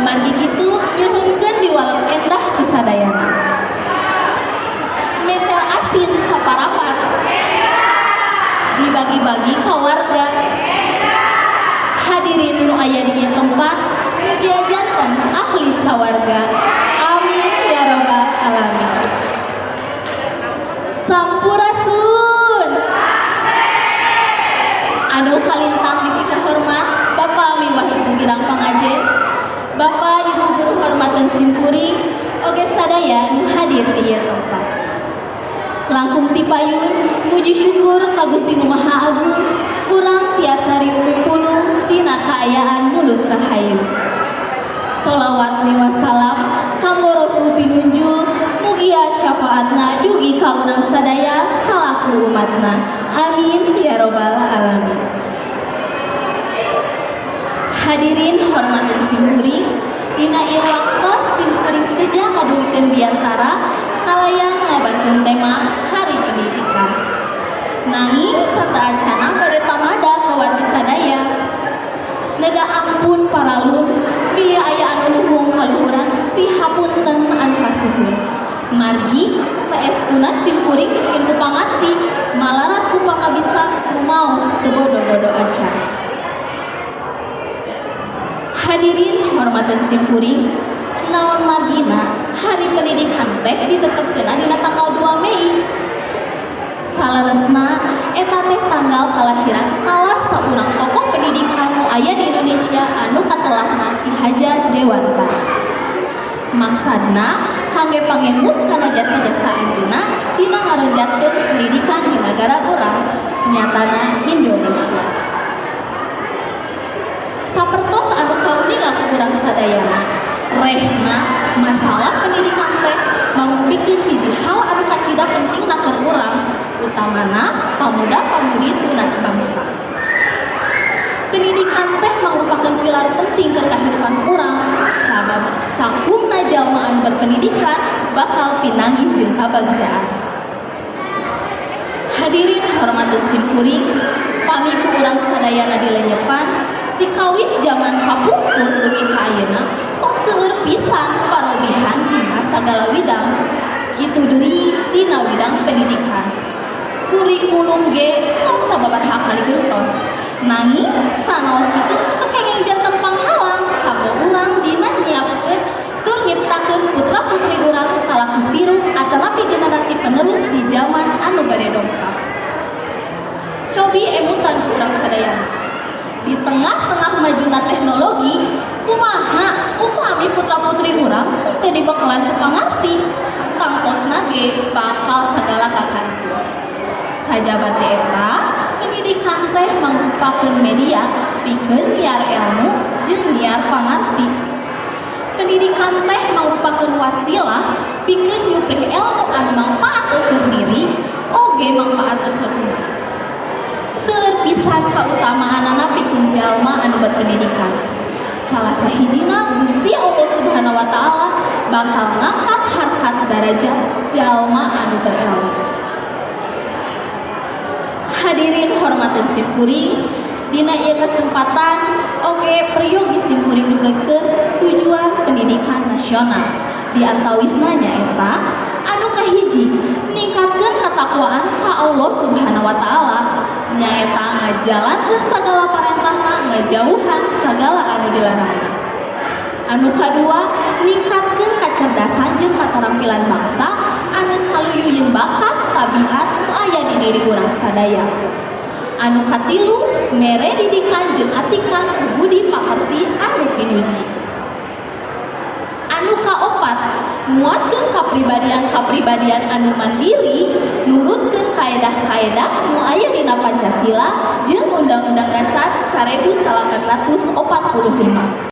Margi kitu nyuhunkeun diwaleng endah ku sadayana. Meser asin saparapat, dibagi-bagi ka warga. Hadirin nu aya di ieu tempat, mugia janten ahli sawarga. Amin ya robbal alamin. Sampurasun. Anu kalintang dipikahormat Bapak miwah Ibu Girang Pangajen, Bapak Ibu guru hormatan simkuring, oge sadaya nu hadir di ieu tempat. Langkung tipayun muji syukur ka Gusti Nu Maha Agung, urang tiasa riung pulung dina kaayaan mulus rahayu. Solawat miwah salam kanggo Rasul pinunjul, mugia syafaatna dugi ka urang sadaya salaku umatna. Amin ya robbal alamin. Hadirin hormatan simkuring, dina ieu waktos simkuring seja ngadugikeun biantara kalayan ngabantun tema Hari Pendidikan. Nanging sateuacana bade tamada ka wargi sadaya. Neda ampun paralun bilih aya anu luhung kaluhuran, sih hapunten anu kasuhun. Margi saestuna simkuring miskin ku pangarti, malarat ku pangabisa, rumaos teu bodo-bodo acan. Hadirin hormatan simkuring, naon margina Hari Pendidikan teh ditetepkeun dina tanggal 2 Mei? Saleresna eta teh tanggal kalahiran salah saurang tokoh pendidikan nu aya di Indonesia anu katelahna Ki Hajar Dewanta. Maksudna kangge pangemut kana jasa-jasa anjeunna dina ngaronjatkeun pendidikan di nagara urang, nyatana Indonesia. Sapertos anu kauninga ku urang sadayana, rehna masalah pendidikan teh mangupikeun hiji hal anu kacida pentingna keur urang, utamana pamuda-pamudi tunas bangsa. Pendidikan teh mangrupakeun pilar penting keur kahirupan urang, sabab sakumna jalma anu berpendidikan bakal pinanggih jeung kabagjaan. Hadirin hormateun simkuring, pami ku urang sadayana dilenyepan, tikawit zaman kapungkur dugi ka ayeuna tos seueur pisan parobihan dina sagala widang. Kitu deui dina widang pendidikan. Kurikulum ge tos sababaraha kali gentos. Nanging sanaos kitu teu kenging janten panghalang kanggo urang dina nyiapkeun tur nyiptakeun putra-putri urang salaku sirup atanapi generasi penerus di zaman anu bade dongkap. Cobi emutan ku urang sadayana. Di tengah-tengah majuna teknologi, kumaha upami putra-putri urang henteu dibekalan ku pangarti? Tangtosna ge bakal sagala kakantun. Sajaba ti eta, pendidikan teh mangrupakeun media pikeun nyiar ilmu jeung nyiar pangarti. Pendidikan teh mangrupakeun wasilah pikeun nyuprih ilmu anu mangpaat keur diri oge mangpaat keur umat. Seueur pisan kautamaanana pikeun jalma anu berpendidikan. Salah sahijina, Gusti Allah Subhanahu wa Ta'ala bakal ngangkat harkat darajat jalma anu berilmu. Hadirin hormateun simkuring, dina ieu kesempatan oge peryogi simkuring dugikeun tujuan pendidikan nasional. Di antawisna nyaeta anu kahiji, ningkatkeun katakwaan ka Allah Subhanahu wa Ta'ala, nyaeta ngajalankeun sagala parentahna, ngajauhan sagala anu dilarangna. Anu kadua, ningkatkeun kacerdasan jeung katarampilan bangsa anu saluyu jeung bakat tabiat nu aya di diri urang sadaya. Anu katilu, mere didikan jeung atikan ku budi pakerti anu pinuji. Anu kaopat, nguatkeun kapribadian-kapribadian anu mandiri, nurutkeun kaedah-kaedah nu aya dina Pancasila jeung Undang-Undang Dasar 1845.